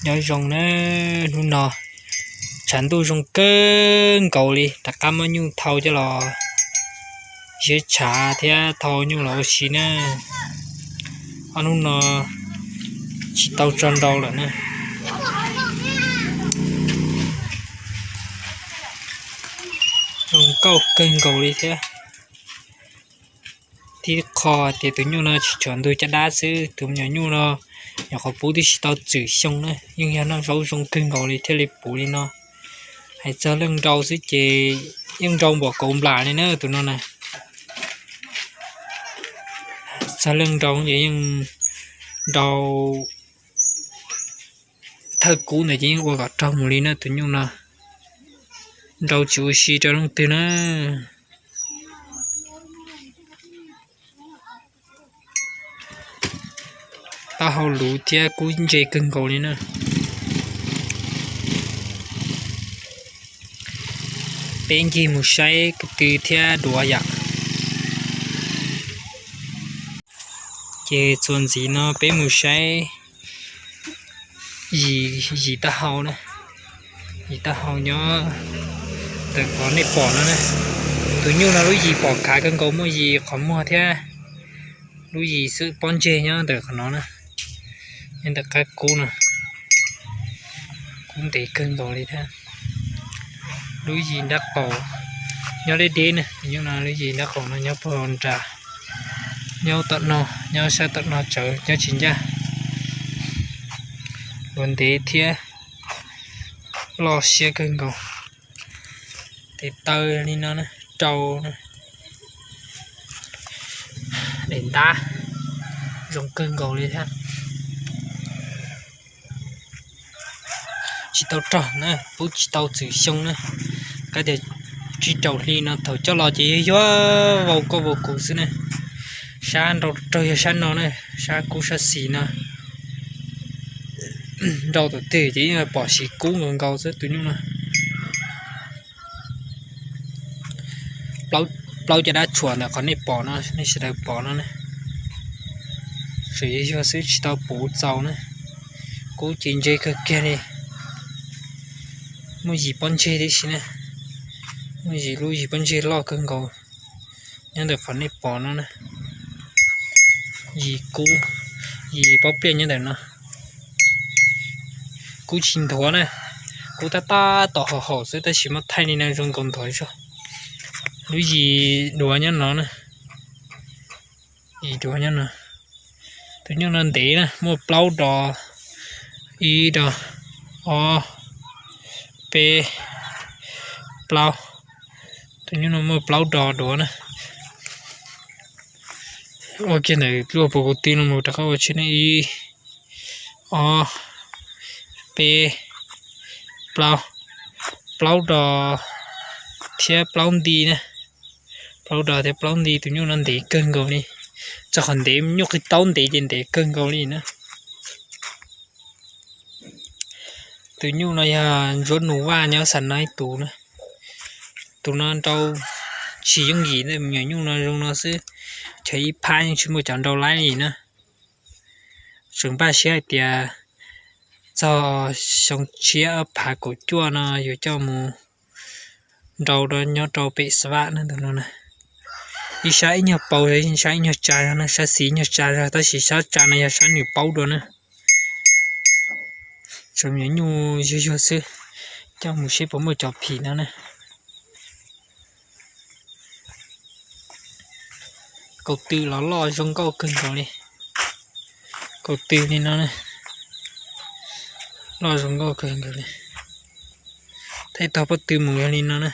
Nyob zoo na, hnub no tshav ntuj zoo kawg nkaus li, rov qab muab nyuj thau coj los ziab tshav thiab thau nyuj los ua si na. Ob hnub no tsis tau tso nrau lawm na. Zoo nkauj kawg nkaus li thiab. Tib qho tias tus nyuj no tsis tshua ntug caj dab xwb, tus me nyuam nyuj no nyuam qhuav pub twb tsis tau txwm xyoo na, yeej yog noj zaub zoo kawg nkaus li thiaj li puv li no. Hais txog leej nrau xwb ces yeej nrau npaum kauv nplam li na tus no na. Txog leej nrau ces yeej nrau thawj kub ntawd ces yeej ua kom raug mus li na tus nyuj no. Nrau tsis ua si rau leej twg na. Taub hau luv thiab kub ntse kawg nkaus li na. Peb ncig mus saib ko tw thiab duav yom. Ces txuas ntxiv no peb mus saib yim, yim taub hau na. Yim taub hau nyob ntawm qhov nej pom no na. Tus nyuj no lub yim pom khav kawg nkaus, muaj yim qhov muag thiab lub yim xwb pob ntseg nyob ntawm qhov no na. Nyob ntawm qab kub no, kub ntev kawg nkaus li thiab. Lub yim nrab qaum nyob deb deb na, tus nyuj no lub yim nrab qaum no nyob puag nram, nyob tom no, nyob sab tom no tsawv nyob tsis ncaj. Luav ntev thiab loj siab kawg nkaus. Tes taw li no na, rau na, daim ntab zoo kawg nkaus li thiab. Tsis tau raug na, pub tsis tau txwm xyoo na. Kav tias tsib rau hli no thaum coj los ces yuag yuag vau koj vau kuv xwb na. Sab nrau raug yog sab no na, sab kub sab xis no. Nrau tom twg ces yeej pom siv kub nkaus nkaus xwb tus nyuj no. Plaub caj dab tshuam ntawm qhov nej pom no, nej sawv daws pom no na. Tseem yuag yuag xwb tsis tau puv txaus na. Kub ces ntse kawg kiag li. Muaj yim pob ntseg tib si na. Muaj yim lub yim pob ntseg loj kawg nkaus nyob ntawm qhov nej pom no na. Yim kub, yim pob pliaj nyob ntawm no. Kub tsis nthuav na, kub tab tab tom haum haum xwb tab sis muab thaij li no zoo nkaus nthuav zog. Lub yim duav nyob no na, yim duav nyob no. Tus nyuj no ntev na, muaj plaub dos, ib dos, ob, peb, plaub. Tus nyuj no muaj plaub dos duav na. Ua kiag ntawm luaj puv kuv tw no mus rov qab ua tsheb na, ib, ob, peb, plaub, plaub dos thiab plaub nti na. Plaub dos thiab plaub nti, tus nyuj no ntev kawg nkaus li. Txog qhov ntev nyuj qhib taub ntev ces ntev kawg nkaus li na. Tus nyuj no yog ntsuab nus vaj nyob xa na ib tus na. Tus no nrau tsis yooj yim, me nyuam nyuj no zoo no xwb, chaw ib phab yeej tsis muaj cov nrau laib li na. Tseem npaj siab hais tias txog xyoo tshiab ob phav kaum cuaj no yuav coj mus nrau nyob rau pem Xav Vam na tus no na. Ib sab ib nyuag paus, sab ib nyuag tsa zog na, sab xis ib nyuag tsa zog tab sis sab tsa no yog sab nws paub dua na. Tseem me nyuam nyuj yuag yuag xwb, coj mus seb puas muaj cov phim no na. Kaus tw los loj zoo nkauj kawg nkaus li. Kaus tw li no na, loj zoo nkauj kawg nkaus li. Thaij tog pob tw mus yog li no na.